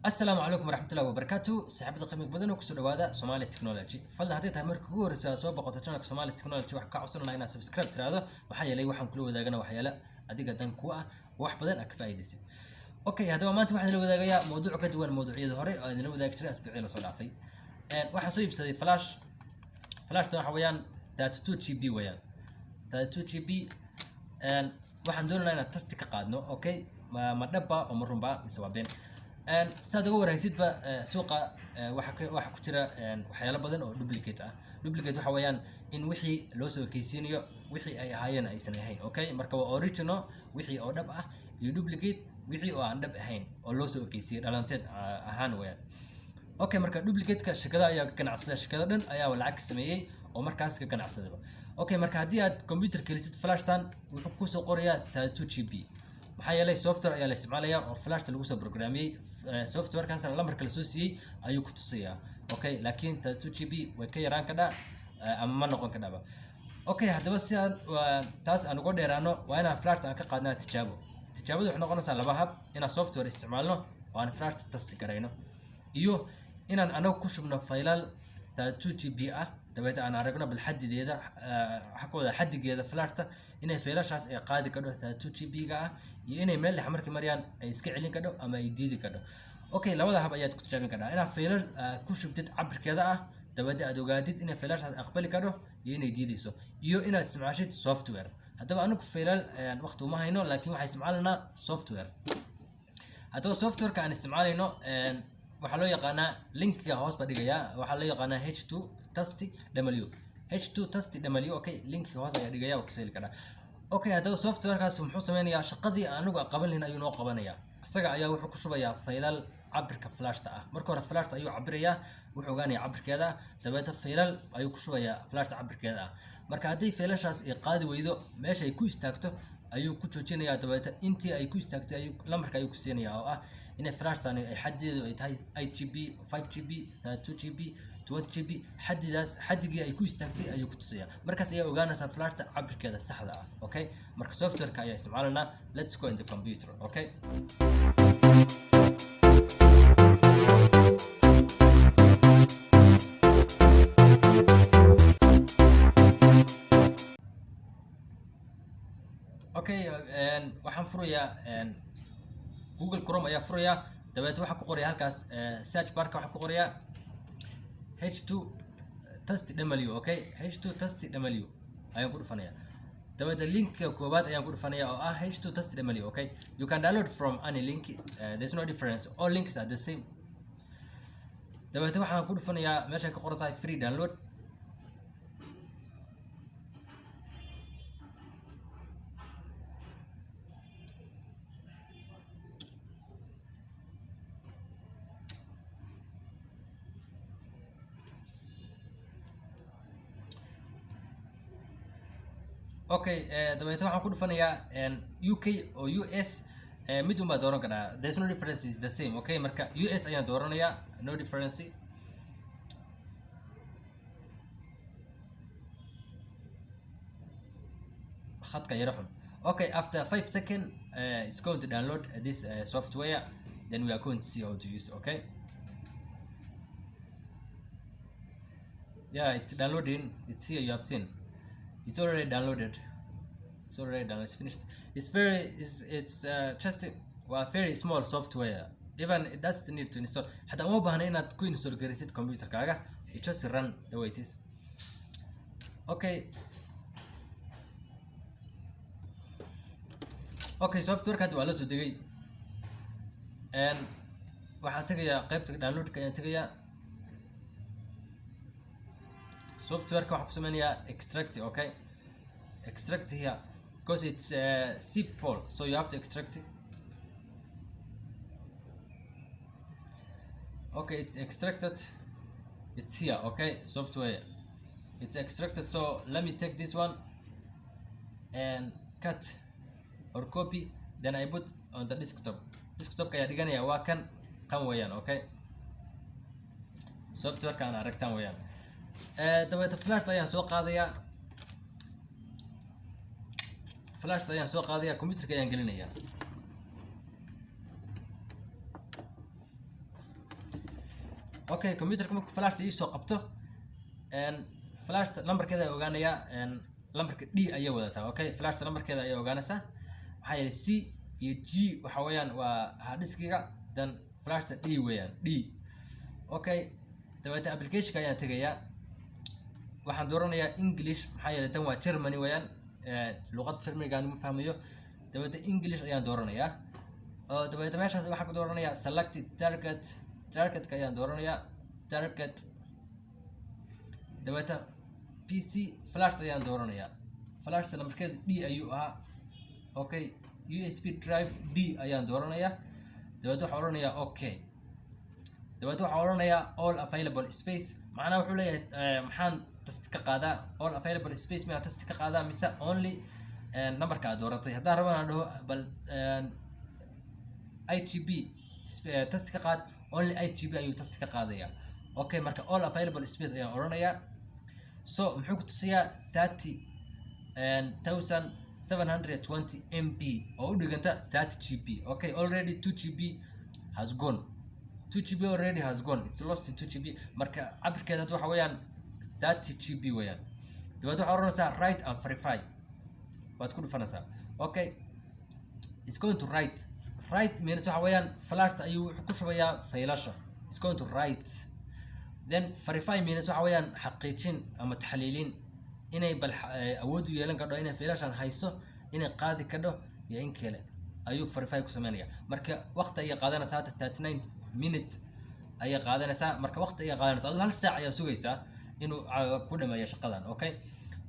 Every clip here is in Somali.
Asalaamu calaykum waraxmatullahi wabarakaatu. Saaxiibada qiimiga badan oo kusoo dhawaada Somali Technology, fadlan hadday tahay markii ugu horreysa aad soo boqoto channelka Somali Technology, waxaan kaa codsananaa inaad subscribe tiraahdo, maxaa yeelay waxaan kula wadaagana waxyaale adiga dan ku ah, wax badan aad ka faa'iidaysid. Okay, haddaba maanta waxaan idinla wadaagayaa mawduuc ka duwan mawduucyadii hore oo idinla wadaagi jiray asbuucii lasoo dhaafay. Waxaan soo iibsaday flash. Flashtan waxa weeyaan 32 GB weeyaan, 32 GB. Waxaan doonaynaa inaan test ka qaadno. Okay, ma dhabba oo ma runba mise waa been? Saad uga warhaysidba, suuqa waxa ku jira waxyaalo badan oo duplicate ah. Duplicate waxa weeyaan in wixii loo soo ekeysiinayo wixii ay ahaayeen aysan ahayn. Okay, marka waa original wixii oo dhab ah iyo duplicate wixii oo aan dhab ahayn oo loo soo ekeysiiyey dhalanteed ahaan weeyaan. Okay, marka duplicate-ka shirkada ayaa ka ganacsada, shirkado dhan ayaa lacag ka sameeyey oo markaas ka ganacsadaba. Okay, marka haddii aad computer gelisid flashtan, wuxuu kusoo qorayaa 32 GB, maxaa yeelay software ayaa la isticmaalayaa oo flashta lagu soo programmiyey. Softwarekaasna lambarka lasoo siiyey ayuu ku tusayaa. Okay, laakiin 32 GB way ka yaraan kadhaa ama ma noqon kadhaba. Okay, haddaba si aan taas aan uga dheeraano, waa inaan flashta aan ka qaadnaa tijaabo. Tijaabadu waxay noqonaysaa laba hab: inaan software isticmaalno oo aan flashta test garayno, iyo inaan anagu ku shubno faylal 32 GB ah, dabeeta aan aragno bal xadideeda, waxaa ka wada xadigeeda flashta, inay faylashaas ay qaadi kadho 32 GB ga ah iyo inay meel dhex markay marayaan ay iska celin kadho ama ay diidi kadho. Okay, labada hab ayaad ku tijaabin kadhaa: inaad faylal ku shubtid cabirkeeda ah, dabeeta aad ogaatid inay faylashaas aqbali kadho iyo inay diidayso, iyo inaad isticmaashid software. Haddaba anigu faylal waqti uma hayno, laakiin waxaan isticmaalanaa software. Haddaba softwareka aan isticmaalayno waxaa loo yaqaanaa, linkiga hoos baa dhigayaa, waxaa loo yaqaanaa H2 test W, H2 test W. Okay, linkiga hoos ayaa dhigaya, waa kusoo heli karaa. Okay, haddaba softwarekaas muxuu sameynayaa? Shaqadii anigu qaban lahayn ayuu noo qabanayaa. Isaga ayaa wuxuu ku shubayaa faylal cabirka flashta ah. Marka hore flashta ayuu cabirayaa, wuxuu ogaanayaa cabirkeeda, dabeeta faylal ayuu ku shubayaa flashta cabirkeeda ah. Marka haddii faylashaas ay qaadi weydo, meesha ay ku istaagto ayuu ku joojinayaa, dabeeta intii ay ku istaagtay ayuu lambarka ayuu ku siinayaa, oo ah inay flashtani ay xadideedu ay tahay 8 GB, 5 GB, 32 GB, 20 GB. Xadidaas, xadigii ay ku istaagtay ayuu ku tusayaa. Markaas ayaa ogaanaysaa flashta cabirkeeda saxda ah. Okay, marka softwareka ayaa isticmaalanaa. Let's go in the computer. Okay, okay, waxaan furayaa Google Chrome ayaa furayaa, dabeet waxaan ku qorayaa halkaas search barka waxaan ku qorayaa H2 test W. Okay, H2 test W ayaan ku dhufanayaa, dabeeta linka koowaad ayaan ku dhufanaya oo ah H2 test W. Okay, you can download from any link, there's no difference, all links are the same. Dabeeta waxaan ku dhufanayaa meeshay ka qoran tahay free download. Okay, dabeeta waxaan ku dhufanayaa UK oo US, mid un baa dooran karaa, there's no difference, is the same. Okay, marka US ayaan dooranayaa, no difference. Khadka yara xun. Okay, after 5 second it's going to download this software, then we are going to see how to use. Okay, yeah, it's downloading. It's here, you have seen it's already downloaded. It's already done, it's finished. It's very it's just well, very small software. Even it doesn't need to install, xataa uma baahna inaad ku install garaysid computerkaaga. It just run the way it is. Okay, okay, softwareka hadda waa la soo degay. Waxaan tegayaa qaybta downloadka ayaan tegayaa. Softwareka waxaan ku sameynayaa extract. Okay, extract here because it's a zip file, so you have to extract it. Okay, it's extracted, it's here. Okay, software, it's extracted. So let me take this one and cut or copy, then I put on the desktop. Desktopka ayaa dhiganaya, waa kan kan weeyaan. Okay, softwareka aan aragtaan weeyaan. Dabeeta flash ayaan soo qaadayaa, flash ayaan soo qaadaya, computerka ayaan gelinayaa. Okay, computerka markuu flashta iisoo qabto, flashta lambarkeeda ayaa ogaanayaa. Lambarka D ayay wadataa. Okay, flashta lambarkeeda ayaa ogaanaysaa, maxaa yeelay C iyo G waxa weeyaan waa hard diskiga, then flashta D weeyaan, D. Okay, dabeeta applicationka ayaan tegayaa. Waxaan dooranayaa English, maxaa yeelay tan waa Germany weeyaan. Luqadda Germanyga aan ma fahmayo. Dabeeta English ayaan dooranayaa oo dabeeta meeshaas waxaan ku dooranayaa select target. Targetka ayaan dooranayaa, target. Dabeeta PC flash ayaan dooranayaa. Flashta lambarkeeda D ayuu ahaa. Okay, USB drive D ayaan dooranayaa. Dabeeta waxaan odhanayaa okay. Dabeeta waxaan odhanayaa all available space. Macnaha wuxuu leeyahay, maxaan test ka qaadaa? All available space miyaan test ka qaadaa mise only numberka aad dooratay? Haddaan rabo inaan dhaho bal 8 GB test ka qaad, only 8 GB ayuu test ka qaadaya. Okay, marka all available space ayaan odhanayaa. So muxuu ku tusayaa? 30,720 MB oo u dhiganta 30 GB. Okay, already 2 GB has gone. 2 GB already has gone. It's lost 2 GB. Marka cabirkeeda hadda waxa weeyaan 30 GB weeyaan. Dabeed waxaa oranaysaa write and verify baad ku dhufanaysaa. Okay, it's going to write. Write means waxa weeyaan flashta ayuu wuxuu ku shubayaa faylasha. It's going to write. Then verify means waxa weeyaan xaqiijin ama taxliilin inay bal awood u yeelan kardho inay faylashan hayso, inay qaadi kadho iyo in kale ayuu verify ku sameynaya. Marka waqti ayay qaadanaysaa. Hadda 39 minute ayay qaadanaysaa. Marka waqti ayay qaadanaysaa, adigu hal saac ayaa sugaysaa inuu ku dhameeyo shaqadan. Okay,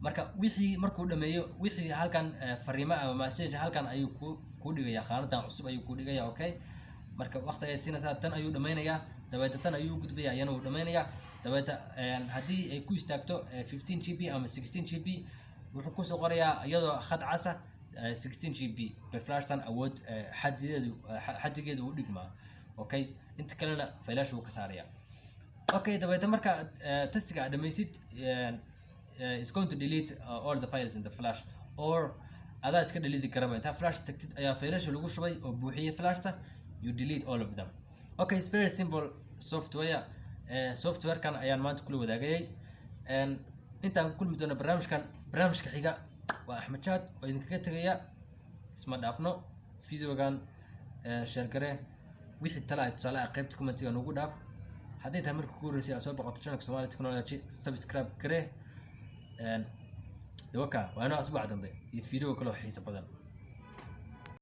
marka wixii markuu dhameeyo, wixii halkan fariimo ama message halkan ayuu ku dhigaya, khaanadan cusub ayuu ku dhigaya. Okay, marka waqti ayay siinaysaa. Tan ayuu dhameynayaa, dabeeta tan ayuu u gudbaya, iyana uu dhameynayaa. Dabeeta haddii ay ku istaagto 15 GB ama 16 GB, wuxuu kusoo qorayaa iyadoo khad casa 16 GB bay flashtan awood xadideedu xadigeedu u dhigmaa. Okay, inta kalena faylash wuu ka saaraya. Okay, dabeeta marka testiga aad dhammaysid, is going to delete all the files in the flash, or adaa iska delete karaba. Intaa flash tagtid ayaa faylasha lagu shubay oo buuxiyey flashta, you delete all of them. Okay, it's very simple software. Softwarekan ayaan maanta kula wadaagayay. Intaan ku kulmi doono barnaamijkan barnaamijka xiga, waa Axmed Jaad oo idinkaga tegaya. Isma dhaafno. Videogan share garee. Wixii tala ay tusaale ah qaybta commentiga noogu dhaaf. Hadday tahay markii kugu horreysay aad soo boqoto channelka Somali Technology, subscribe garee. Dawaka waa inoo asbuuca dambe iyo video kale oo xiiso badan.